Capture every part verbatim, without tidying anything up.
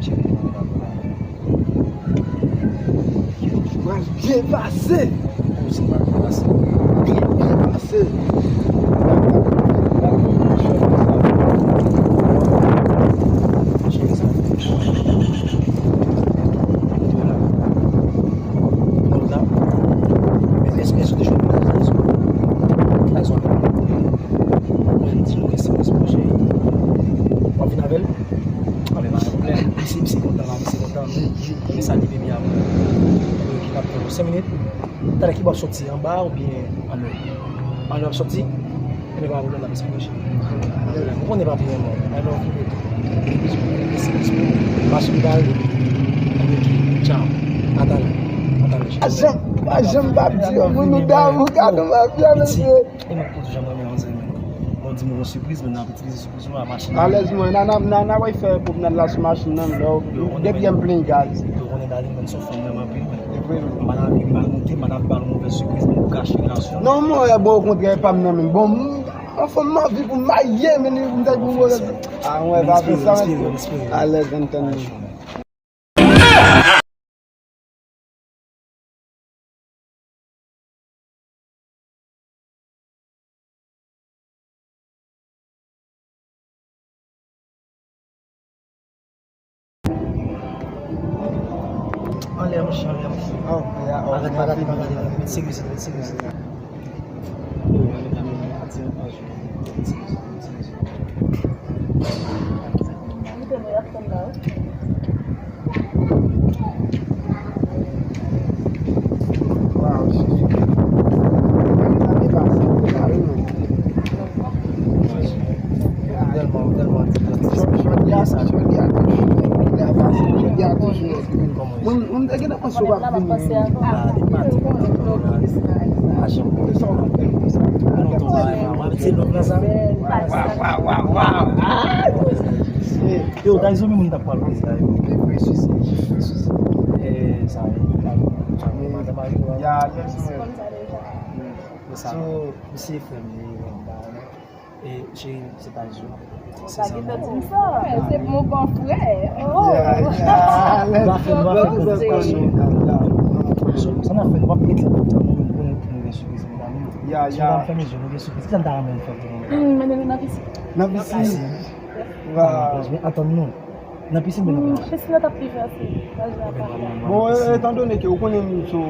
Cheri, mwen pa pran. Pral byen pase. Ou se pa byen pase. Byen, byen pase. Cheri, sa. Mwen la. Men èske, èske w te jwenn mwen la? Mwen di nou ke se responsab. W ap vin avè l? Anben, pa gen pwoblèm. Misye, misye kontan la, misye kontan. Men sa li bebe a mwen. Ki n ap tann senk minit. Talè ki bò w ap soti, anba oubyen anlè? Anlè w ap soti? Anben, pa gen pwoblèm, n ap esplike. Ou konnen pa pou mwen. I love you, baby. Machin bal. Anben, tchao. A talè. A talè, cheri. Pa janm, pa janm pa di yo, moun nou damou, gade mafya, mesye. E mwen ki te toujou renmen manzè, men. Bon, di m yon sipriz, men n ap itilize sipriz nou a machin. Alèz mwen, n a, n a, n a, n a wè fè pwomnad la sou machin nan, lè w, depi m plen gaz. Yo konnen Darline, mwen se yon fanm mwen anpil, men. E vre, non. M pa nan vi, m pa nan monte, m pa nan bal yon movèz sipriz, men pou kache relasyon. Non, mwen, bon, okontrè, pa m nan men. Bon, m, yon fanm m anvi pou m marye, men li, m te pou mwen. A, mwen, pa fè sa, mesye. Alèz, antann nou. Anlè, monchè, anlè, monchè. Oh, yeah, oh, arèt, pa gade, pa gade. Ret serye, ret serye. Mwen, mwen te gentan panse w ap vini. Yo, Dayzo menm moun t ap pral plezi la, yo. Eh, sa, madan mari w la. Ya, lè se sa. Misye frè m, li anba la. E, cheri, se pa jou. Ou pa gentan di m sa. Se pou yon bon frè. Oh. Yeah, yeah. Nou pa fè, nou pa fè konplikasyon. Sa n ap fè, nou p ap mete nou, nou, nou, nou gen sipriz, medam yo. Yeah, yeah. Si nou pa fèmen je, nou gen sipriz. Kisa n ta renmen fè pou nou, medam? Hmm, mennen nou nan pisin. Nan pisin. Nan pisin. Wow. Antann nou. Nan pisin, men nan pisin. Pisin nan t ap pi fasil. Bon, e, etan done ke ou konnen nou sou,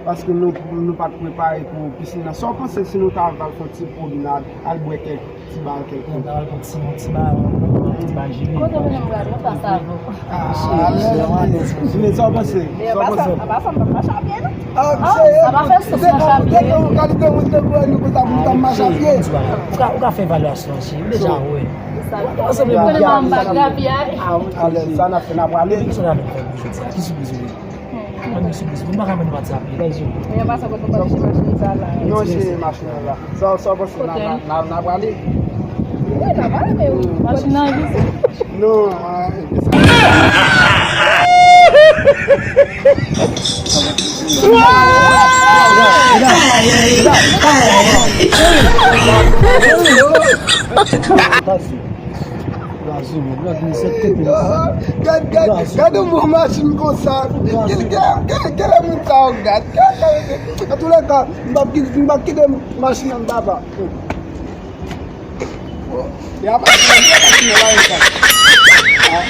paske nou, nou pa t prepare pou pisin nan. Sa w panse si nou ta al fè yon ti pwomnad, al bwè kèk ti bagay kèlkonk? Nou ta al pran ti, yon ti bagay, yon ti bagay jile. Kote nou menm pral, nou pa savon. Ah, alèz. Jile, sa w panse? Sa w panse? Apa sa, apa sa, m pa mache a pye, non. Ah, sa pa fè sans mache a pye. Kalite moun te pran nou konsa pou nou ta mache a pye. Ou ka, ou ka fè evalyasyon, cheri. Ou deja wè. Sa, ou konnen m pa grapyay. Alèz, sa n ap fè, n ap prale. Ki sipriz ou ye? Mwen gen sipriz. Mwen pa ka menm pati a pye. Gade zo. Men yon pasan kote w pral chèche machin sa la. Non, se machin nan la. Sa, sa w panse, n a, n a, n a, n a prale? Wi, n a prale, men wi. Machin nan egziste? Non, ah, egziste. Gad, gad, gad yon bon machin konsa. Gad, gad, gad, gad moun sa yo, gad. Gad, gad, gad. Antoulèka, m p ap kite, m p ap kite machin nan, papa. Ya machin nan, ya machin nan la, sa. Ah.